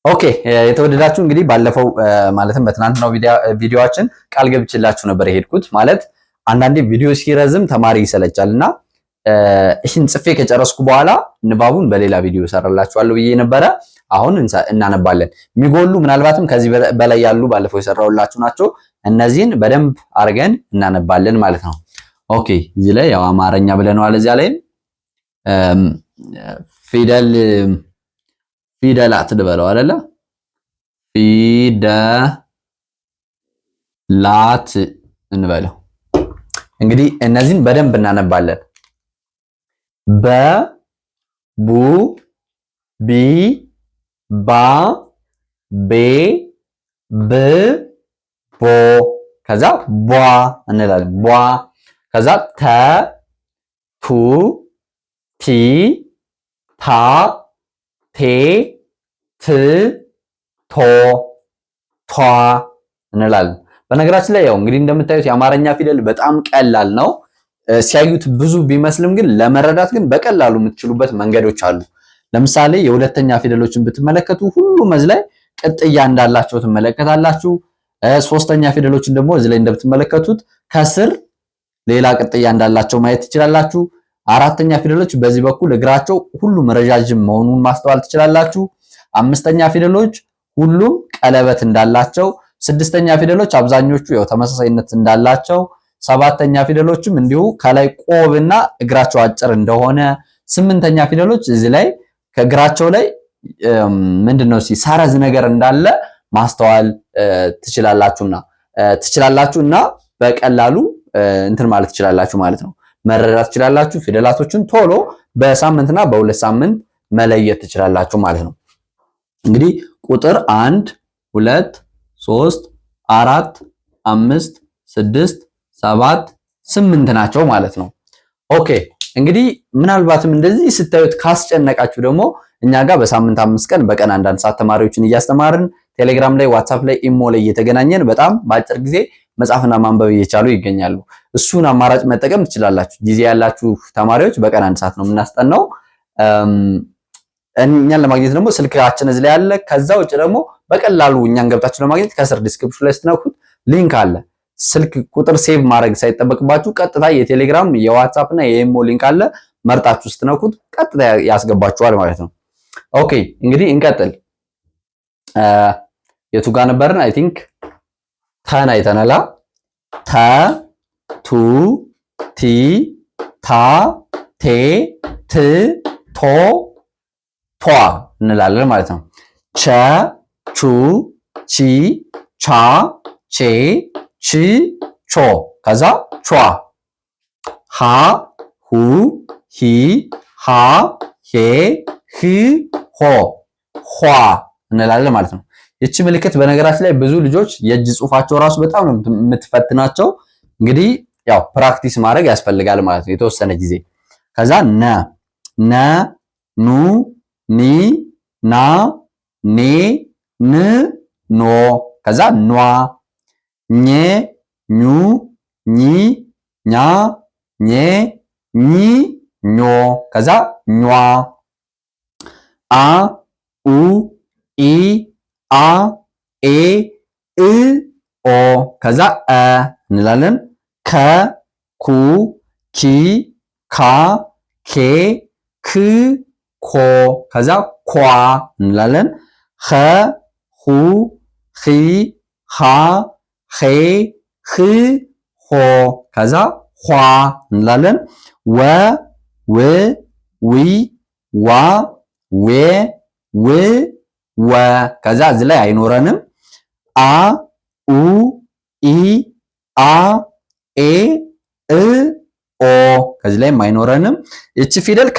Okay የተወደዳችሁ እንግዲህ ባለፈው ማለትም በትናንትናው ቪዲዮአችን ቃል ገብቼላችሁ ነበር የሄድኩት። ማለት አንዳንዴ ቪዲዮ ሲረዝም ተማሪ ይሰለቻል እና ይህን ጽፌ ከጨረስኩ በኋላ ንባቡን በሌላ ቪዲዮ እሰራላችኋለሁ ብዬ ነበረ። አሁን እናነባለን። የሚጎሉ ምናልባትም ከዚህ በላይ ያሉ ባለፈው የሰራሁላችሁ ናቸው። እነዚህን በደንብ አድርገን እናነባለን ማለት ነው። Okay እዚህ ላይ ያው አማርኛ ብለነዋል። እዚያ ላይም ፊደል ፊደላት ልበለው አይደለ? ፊደላት እንበለው። እንግዲህ እነዚህን በደንብ እናነባለን። በ ቡ ቢ ባ ቤ ብ ቦ ከዛ ቧ እንላለን። ቧ ከዛ ተ ቱ ቲ ታ ቴ ት ቶ ቷ እንላለን። በነገራችን ላይ ያው እንግዲህ እንደምታዩት የአማርኛ ፊደል በጣም ቀላል ነው። ሲያዩት ብዙ ቢመስልም ግን ለመረዳት ግን በቀላሉ የምትችሉበት መንገዶች አሉ። ለምሳሌ የሁለተኛ ፊደሎችን ብትመለከቱ ሁሉም እዚህ ላይ ቅጥያ እንዳላቸው ትመለከታላችሁ። ሶስተኛ ፊደሎችን ደግሞ እዚህ ላይ እንደምትመለከቱት ከስር ሌላ ቅጥያ እንዳላቸው ማየት ትችላላችሁ። አራተኛ ፊደሎች በዚህ በኩል እግራቸው ሁሉም ረዣዥም መሆኑን ማስተዋል ትችላላችሁ። አምስተኛ ፊደሎች ሁሉም ቀለበት እንዳላቸው፣ ስድስተኛ ፊደሎች አብዛኞቹ ያው ተመሳሳይነት እንዳላቸው፣ ሰባተኛ ፊደሎችም እንዲሁ ከላይ ቆብና እግራቸው አጭር እንደሆነ፣ ስምንተኛ ፊደሎች እዚህ ላይ ከእግራቸው ላይ ምንድነው ሰረዝ ነገር እንዳለ ማስተዋል ትችላላችሁና ትችላላችሁና በቀላሉ እንትን ማለት ትችላላችሁ ማለት ነው። መረዳት ትችላላችሁ። ፊደላቶችን ቶሎ በሳምንትና በሁለት ሳምንት መለየት ትችላላችሁ ማለት ነው። እንግዲህ ቁጥር 1 2 3 4 5 6 7 8 ናቸው ማለት ነው። Okay እንግዲህ ምናልባትም እንደዚህ ስታዩት ካስጨነቃችሁ ደግሞ እኛ ጋር በሳምንት 5 ቀን በቀን አንዳንድ ሰዓት ተማሪዎችን እያስተማርን ቴሌግራም ላይ፣ ዋትሳፕ ላይ፣ ኢሞ ላይ እየተገናኘን በጣም በአጭር ጊዜ መጻፍና ማንበብ እየቻሉ ይገኛሉ። እሱን አማራጭ መጠቀም ትችላላችሁ። ጊዜ ያላችሁ ተማሪዎች በቀን አንድ ሰዓት ነው የምናስጠናው። እኛን ለማግኘት ደግሞ ስልካችን እዚህ ላይ አለ። ከዛ ውጭ ደግሞ በቀላሉ እኛን ገብታችሁ ለማግኘት ከስር description ላይ ስትነኩት link አለ። ስልክ ቁጥር save ማድረግ ሳይጠበቅባችሁ ቀጥታ የቴሌግራም የዋትሳፕ እና የኢሞ link አለ። መርጣችሁ ስትነኩት ቀጥታ ያስገባችኋል ማለት ነው። Okay እንግዲህ እንቀጥል። የቱ ጋር ነበርን? I think ተን አይተናላ። ተ ቱ ቲ ታ ቴ ት ቶ ቷ እንላለን ማለት ነው። ቸ ቹ ቺ ቻ ቼ ች ቾ ከዛ ቿ። ሃ ሁ ሂ ሃ ሄ ህ ሆ ኋ እንላለን ማለት ነው። ይቺ ምልክት በነገራችን ላይ ብዙ ልጆች የእጅ ጽሁፋቸው ራሱ በጣም ነው የምትፈትናቸው። እንግዲህ ያው practice ማድረግ ያስፈልጋል ማለት ነው የተወሰነ ጊዜ። ከዛ ነ ነ ኑ ኒ ና ኔ ን ኖ ከዛ ኗ ኘ ኙ ኚ ኛ ኜ ኚ ኞ ከዛ ኟ አ ኡ ኢ አ ኤ እ ኦ ከዛ አ እንላለን። ከ ኩ ኪ ካ ኬ ክ ኮ ከዛ ኳ እንላለን። ኸ ሁ ኺ ሃ ኼ ህ ሆ ከዛ ኋ እንላለን። ወ ው ዊ ዋ ዌ ው ወ ከዛ እዚህ ላይ አይኖረንም። አ ኡ ኢ አ ኤ እ ኦ ከዚህ ላይም አይኖረንም። እቺ ፊደል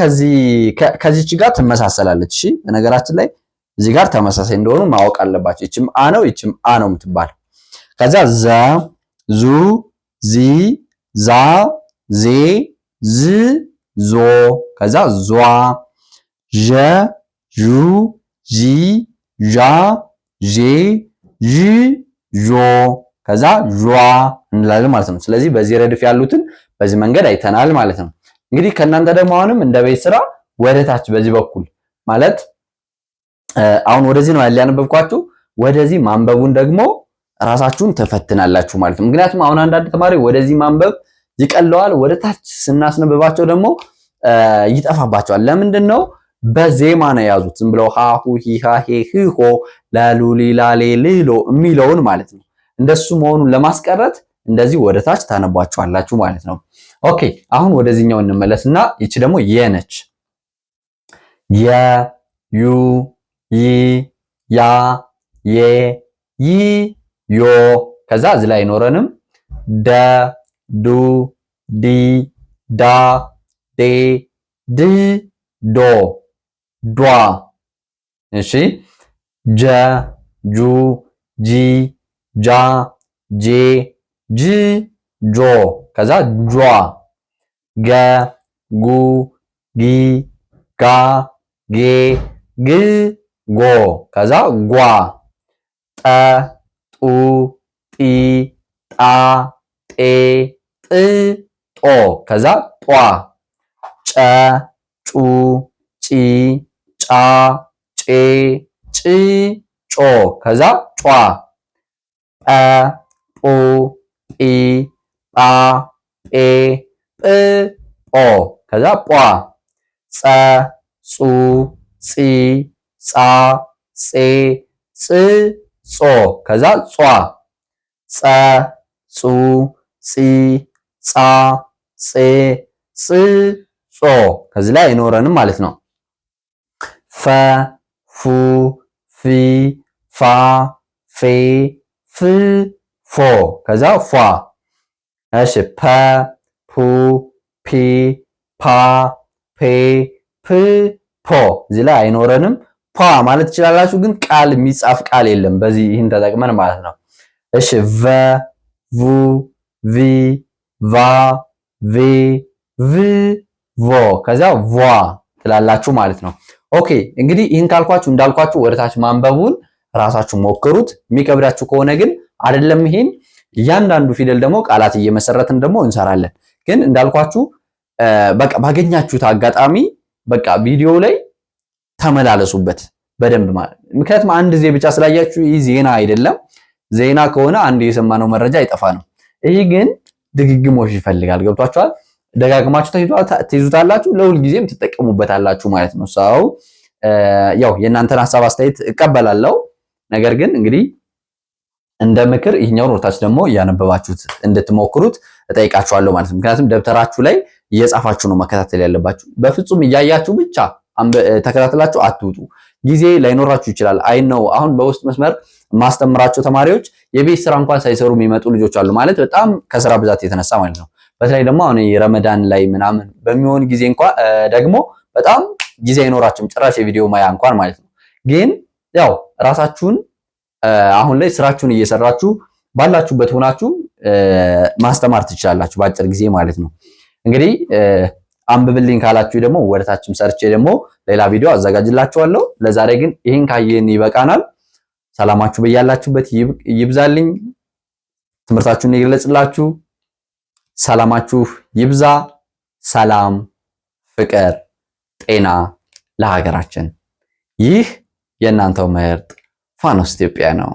ከዚች ጋር ትመሳሰላለች። እሺ በነገራችን ላይ እዚህ ጋር ተመሳሳይ እንደሆኑ ማወቅ አለባቸው። እቺም አ ነው፣ እቺም አ ነው የምትባል። ከዛ ዘ ዙ ዚ ዛ ዜ ዝ ዞ ከዛ ዟ ዠ ዡ ዢ ዣ ዤ ዥ ዦ ከዛ ዧ እንላለን ማለት ነው። ስለዚህ በዚህ ረድፍ ያሉትን በዚህ መንገድ አይተናል ማለት ነው። እንግዲህ ከእናንተ ደግሞ አሁንም እንደ ቤት ስራ ወደ ታች በዚህ በኩል ማለት አሁን ወደዚህ ነው ያለ ያነበብኳችሁ። ወደዚህ ማንበቡን ደግሞ ራሳችሁን ትፈትናላችሁ ማለት ነው። ምክንያቱም አሁን አንዳንድ ተማሪ ወደዚህ ማንበብ ይቀለዋል፣ ወደ ታች ስናስነብባቸው ደግሞ ይጠፋባቸዋል። ለምንድን ነው? በዜማ ነው የያዙት። ዝም ብለው ሃ ሁ ሂ ሃ ሄ ህ ሆ ላሉ ሊ ላ ሌ ል ሎ የሚለውን ማለት ነው። እንደሱ መሆኑን ለማስቀረት እንደዚህ ወደ ታች ታነቧቸዋላችሁ ማለት ነው። Okay፣ አሁን ወደዚህኛው እንመለስና ይቺ ደግሞ የ ነች። የ፣ ዩ፣ ይ፣ ያ፣ የ፣ ይ፣ ዮ፣ ከዛ እዚህ ላይ አይኖረንም። ደ፣ ዱ፣ ዲ፣ ዳ፣ ዴ፣ ድ፣ ዶ፣ ዷ። እሺ፣ ጀ፣ ጁ፣ ጂ፣ ጃ፣ ጄ፣ ጅ፣ ጆ፣ ከዛ ጇ። ገ፣ ጉ፣ ጊ፣ ጋ፣ ጌ፣ ግ፣ ጎ፣ ከዛ ጓ። ጠ፣ ጡ፣ ጢ፣ ጣ፣ ጤ፣ ጥ፣ ጦ፣ ከዛ ጧ። ጨ፣ ጩ፣ ጪ፣ ጫ፣ ጬ፣ ጭ፣ ጮ፣ ከዛ ጯ። ጰ፣ ጱ፣ ጲ፣ ጳ፣ ጴ፣ ጵ፣ ጶ፣ ከዛ ጳ። ጸ፣ ጹ፣ ጺ፣ ጻ፣ ጼ፣ ጽ፣ ጾ፣ ከዛ ጿ። ጸ፣ ጹ፣ ጺ፣ ጻ፣ ጼ፣ ጽ፣ ጾ፣ ከዚህ ላይ አይኖረንም ማለት ነው። ፈ፣ ፉ፣ ፊ፣ ፋ፣ ፌ፣ ፍ፣ ፎ፣ ከዛ ፏ። እሺ፣ ፐ፣ ፑ፣ ፒ፣ ፓ፣ ፔ፣ ፕ፣ ፖ፣ እዚህ ላይ አይኖረንም። ፓ ማለት ትችላላችሁ፣ ግን ቃል የሚጻፍ ቃል የለም በዚህ ይህን ተጠቅመን ማለት ነው። እሺ፣ ቨ፣ ቡ፣ ቪ፣ ቫ፣ ቬ፣ ቭ፣ ቮ፣ ከዛ ቧ ትላላችሁ ማለት ነው። Okay፣ እንግዲህ ይህን ካልኳችሁ እንዳልኳችሁ ወደታች ማንበቡን ራሳችሁ ሞክሩት። የሚከብዳችሁ ከሆነ ግን አይደለም ይሄን እያንዳንዱ ፊደል ደግሞ ቃላት እየመሰረትን ደግሞ እንሰራለን። ግን እንዳልኳችሁ በቃ ባገኛችሁት አጋጣሚ በቃ ቪዲዮ ላይ ተመላለሱበት በደንብ ማለት፣ ምክንያቱም አንድ ጊዜ ብቻ ስላያችሁ ይህ ዜና አይደለም። ዜና ከሆነ አንድ የሰማነው መረጃ አይጠፋ ነው። ይህ ግን ድግግሞሽ ይፈልጋል። ገብቷችኋል? ደጋግማችሁ ትይዙታላችሁ፣ ለሁል ጊዜም ትጠቀሙበታላችሁ ማለት ነው። ሰው ያው የእናንተን ሀሳብ አስተያየት እቀበላለሁ። ነገር ግን እንግዲህ እንደ ምክር ይህኛውን ወርታች ደግሞ እያነበባችሁት እንድትሞክሩት እጠይቃችኋለሁ ማለት ነው። ምክንያቱም ደብተራችሁ ላይ እየጻፋችሁ ነው መከታተል ያለባችሁ። በፍጹም እያያችሁ ብቻ ተከታትላችሁ አትውጡ። ጊዜ ላይኖራችሁ ይችላል። አይ ነው አሁን በውስጥ መስመር ማስተምራቸው ተማሪዎች የቤት ስራ እንኳን ሳይሰሩ የሚመጡ ልጆች አሉ። ማለት በጣም ከስራ ብዛት የተነሳ ማለት ነው። በተለይ ደግሞ አሁን ረመዳን ላይ ምናምን በሚሆን ጊዜ እንኳን ደግሞ በጣም ጊዜ አይኖራችሁም ጭራሽ የቪዲዮ ማያ እንኳን ማለት ነው። ግን ያው ራሳችሁን አሁን ላይ ስራችሁን እየሰራችሁ ባላችሁበት ሆናችሁ ማስተማር ትችላላችሁ በአጭር ጊዜ ማለት ነው። እንግዲህ አንብብልኝ ካላችሁ ደግሞ ወደታችም ሰርቼ ደግሞ ሌላ ቪዲዮ አዘጋጅላችኋለሁ። ለዛሬ ግን ይህን ካየን ይበቃናል። ሰላማችሁ በያላችሁበት ይብዛልኝ። ትምህርታችሁን ይግለጽላችሁ። ሰላማችሁ ይብዛ። ሰላም፣ ፍቅር፣ ጤና ለሀገራችን። ይህ የእናንተው ምርጥ ፋኖስ ኢትዮጵያ ነው።